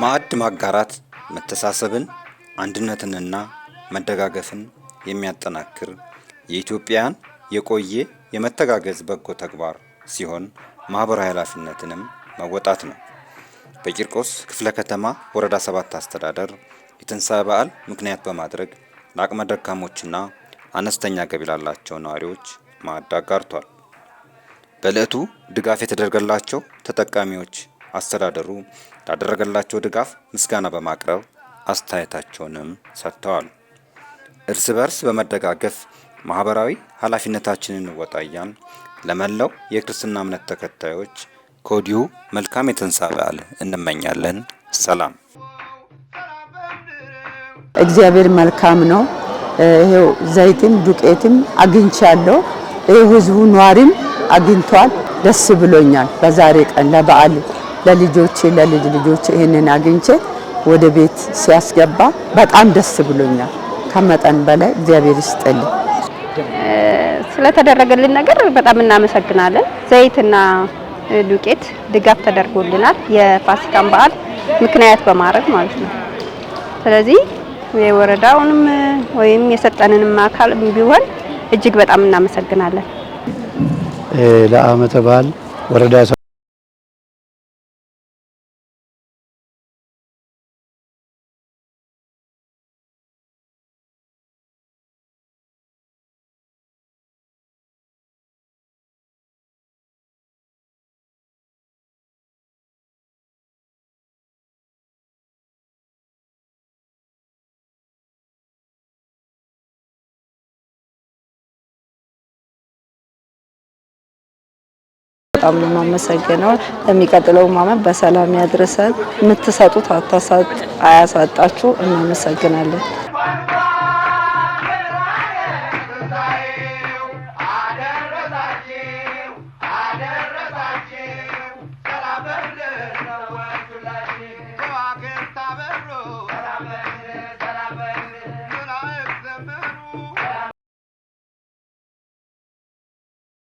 ማዕድ ማጋራት መተሳሰብን፣ አንድነትንና መደጋገፍን የሚያጠናክር የኢትዮጵያን የቆየ የመተጋገዝ በጎ ተግባር ሲሆን ማህበራዊ ኃላፊነትንም መወጣት ነው። በቂርቆስ ክፍለ ከተማ ወረዳ 7 አስተዳደር የትንሳኤ በዓል ምክንያት በማድረግ ለአቅመ ደካሞችና አነስተኛ ገቢ ላላቸው ነዋሪዎች ማዕድ አጋርቷል። በዕለቱ ድጋፍ የተደረገላቸው ተጠቃሚዎች አስተዳደሩ ላደረገላቸው ድጋፍ ምስጋና በማቅረብ አስተያየታቸውንም ሰጥተዋል። እርስ በርስ በመደጋገፍ ማህበራዊ ኃላፊነታችንን እንወጣ እያልን ለመላው የክርስትና እምነት ተከታዮች ከወዲሁ መልካም የትንሳኤ በዓል እንመኛለን። ሰላም። እግዚአብሔር መልካም ነው። ይሄው ዘይትም ዱቄትም አግኝቻለሁ። ይሄው ህዝቡ ነዋሪም አግኝቷል። ደስ ብሎኛል። በዛሬ ቀን ለበዓል ለልጆቼ ለልጅ ልጆቼ ይሄንን አግኝቼ ወደ ቤት ሲያስገባ በጣም ደስ ብሎኛል። ከመጠን በላይ እግዚአብሔር ይስጥልኝ። ስለተደረገልን ነገር በጣም እናመሰግናለን። ዘይትና ዱቄት ድጋፍ ተደርጎልናል፣ የፋሲካን በዓል ምክንያት በማድረግ ማለት ነው። ስለዚህ የወረዳውንም ወይም የሰጠንንም አካል ቢሆን እጅግ በጣም እናመሰግናለን። ለዓመተ በዓል ወረዳ በጣም ነው የማመሰግነው። ለሚቀጥለው ዓመት በሰላም ያድርሰን። የምትሰጡት አያሳጣችሁ። እናመሰግናለን።